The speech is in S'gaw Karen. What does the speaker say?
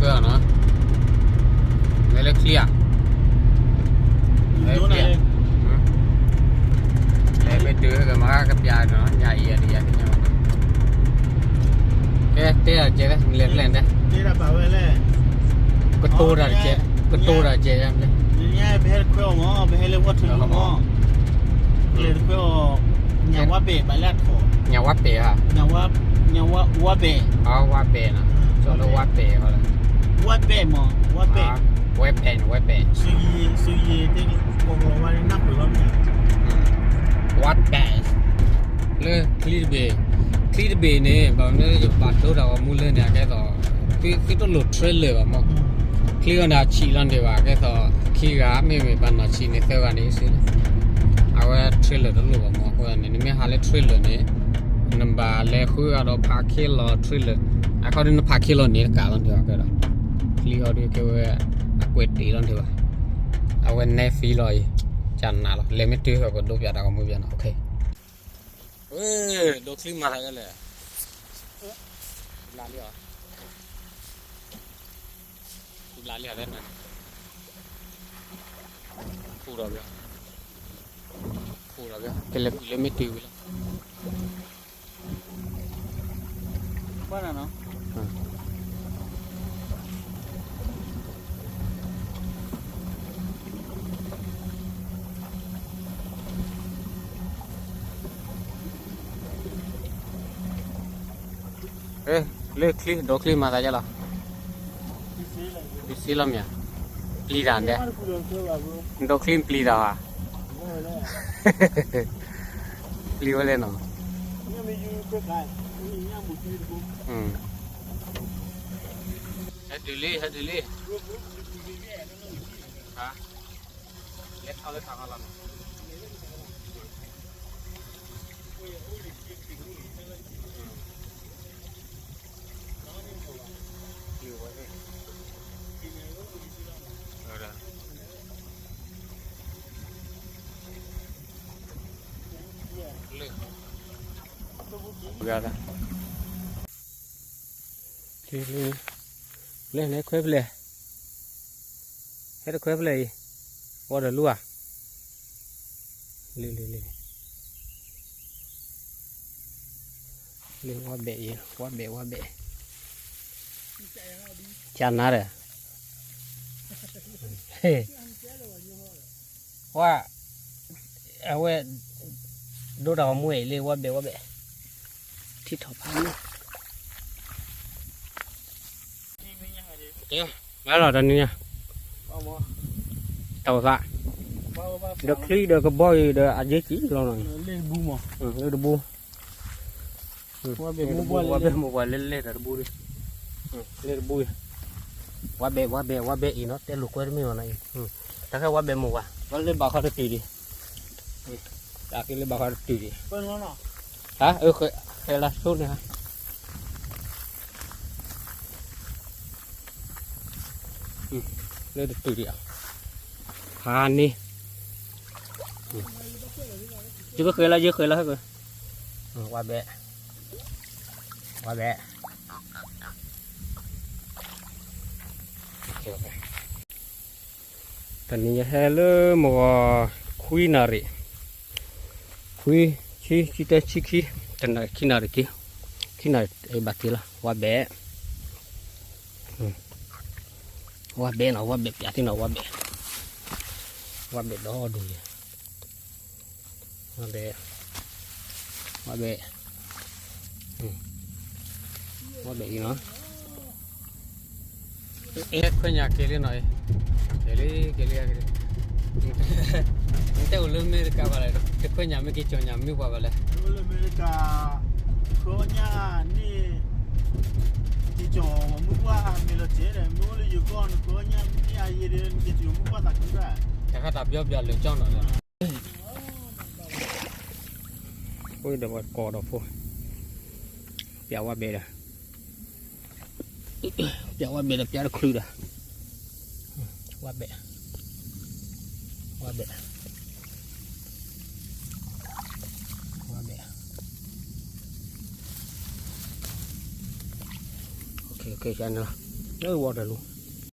ကၢနီၤ, လဲၤလၢချံဧါ, လဲၤချံဧါ, လဲၤမ့ၢ်တုၤကမၤကပျးနီၤ, ညါအံၤအံၤတညါ, ကဲတဲဒၣ်ကဲလဲၣ်, နလဲၤဖဲလဲၣ်တဲ, ကတိၤတၢ်တကဲ, ကတိၤတၢ်တကဲ, ပဟဲလၢဝီၢ်ထူၣ်မီၤ, ပဟဲလၢဝီၢ်ထူၣ်, ညၣ်ဝါပဲာ်ဘၣ်လၢအထီၣ်, ညၣ်ဝါပဲာ်ဧါ, ညၣ်ဝါ, ဝါပဲာ်, ဝါပဲာ်နီၤ, ကၠီလၢဝါပဲာ်ဟီ, ဝါပဲာ်မီၤ, ဝါပဲာ်, ဝါပဲာ်, ဝါပဲာ်, ဝါပဲာ်, ချံတဘ့ၣ်, ချံတဘ့ၣ်န့ၣ် ဘၣ်မနုၤယဘၣ်ဒိတၢ်ဂီၤမူလၢန့ၣ် အကဲသိး သုတလိၣ် trailer ဘၣ်မီၤ, ချံအီၤန့ၣ်အဆံးလီၤန့ၣ်ဘၣ် ကဲသိး ခံဂၤ မ့မ့ၢ်ပှၤနီၢ်ဆံးန့ၣ် သၢဂၤန့ၣ်စ့ၢ်, အဝဲ trailer တလိၣ်ဘၣ်မီၤ, အဃိန့ၣ် နမ့ၢ်ဟးလၢ trailer န့ၣ် နဘၣ်လဲၤဃုဂၤဒီးဖးခ့လီၤ trailer, အခီဒီးနဖးခ့လီၤန့ၣ်တကးလီၤန့ၣ်ဘၣ် ကဲဒီး ချံအီၤဒုးကဲဝဲ အကွဲးတ့ၢ်လီၤန့ၣ်ဘၣ်, အဝဲနဲဖံလီၤအံၤ, ကနးလီၤ လဲၤမ့ၢ်တုၤဃီပဒိပၠးတၢ်ဂီၤမူပၠးနီၤ, ဒိးချံမၤသးဒ်လဲၣ်, ဘျးလံ, ဘျးလံ, ဖူးဒီး, ဖူးဒီး, ကလဲၤကွံာ်လၢမ့ၢ်တုၤဝံၤလီၤ. လၢချံ ဒိးချံမၤသးဒ်လဲၣ်, ပစ့လီၤမ့ၢ်ဧါ, ပျံၤတၢ်ဒဲး, ဒိးချံပျံၤတၢ်ဧါ, ပျံၤဝဲလဲၣ်နီၤ, ဟဲတုၤလံ ဟဲတုၤလံ, လဲၤထီၣ်လၢထးခီလီၤနီၤ. လၢဟဲခွဲဖျဲၣ်, ဟဲတခွဲဖျဲၣ်အံၤ, ဝီဒီးလူၤဧါ, လၢ လၢ လၢ လၢ ဝါဘဲးအံၤ, ဝါဘဲး ဝါဘဲး, ကနၤဒီး ဝါ, အဝဲ ဒိတၢ်ဂီၤမူအံၤလၢဝါဘဲး ဝါဘဲး, ထံထီၣ်ဖးမူ, မၤလီၤတနံၤညါ, တၢ်အိၣ်သး, ဒီးချံဒီးကဘီအံၤဒီးအယ့ၢ်ကံလီၤနီၤ, လၢတဘူ, ဝါဘဲမိၢ်ပှၢ်လဲၤလဲၤတဘူဒံး, လဲၤတဘူ, ဝါဘဲ ဝါဘဲ ဝါဘဲအံၤနီၤ, တဲလိာ်ကွဲတမ့ၢ်ဘၣ်နီၤအံၤ, တၢ်ခဲဝါဘဲမိၢ်ပှၢ်, ဝါလၢဘၣ်ဃီတတုၤဒံး, တၢ်က့ၤလၢဘၣ်ဃီတတုၤဒံး, ဟါ, ဃဲလၢဆိန့ၣ်ဟါ လၢတတုၤဒံး, ဟါန့ၣ်, ယကဃဲလၢ ယဃဲလၢဟဲက့ၤ, ဝါဘဲ, ဝါဘဲ, တနံၤယဟဲလၢမုၢ်ဂီၤ ခွံနၣ်ရံၣ်, ခွံ, ဆံ, ဆံတၢ ဆံခံ, တနၣ်ရံၣ် ခံနၣ်ရံၣ်က့ၤ, ခံနၣ်ရံၣ်ဘၣ်က့ၤလီၤ, ဝါဘဲ, ဝါဘဲနီၤ, ဝါဘဲပျးသ့နီၤ, ဝါဘဲ, ဝါဘဲဒီဒူၣ်န့ၣ်, ဝါဘဲ, ဝါဘဲ, ဝါဘဲအံၤနီၤ ခွဲညၣ်က့ၤလံနီၤ, က့ၤလံ က့ၤလံ က့ၤလံ, နတဲအိၣ်လၢအမဲရကၤဘၣ်လဲၣ်, တခွဲညၣ်မ့ၢ်က့ၤကၠီၣ်ညၣ်မ့ၢ်ပှၤဘၣ်လဲၣ်, လၢအမဲရကၤ, တခွဲညၣ်န့ၣ်, က့ၤကၠီၣ်မ့ၢ်ပှၤမ့ၢ်လီၤတဲဒီး မ့ၢ်အိၣ်လၢယိၤကီၢ် နခွဲညၣ်န့ၣ်အယံၤဒီး နက့ၤကၠီၣ်မ့ၢ်ပှၤသးခုဘၣ်, တၢ်ခါတၢ်ဘျီဘျီလၢာ်ကၠီနီၤလီၤ အဃိဒီးပှၤကိးဒီးဖိ, ပျးဝါဘဲဒီး, ပျးဝါဘဲဒီးပျးတချုးဒီး, ဝါဘဲ, ဝါဘဲ, ဝါဘဲ, ခဲန့ၣ်လီၤ. ဝီတၢ်လူၤ,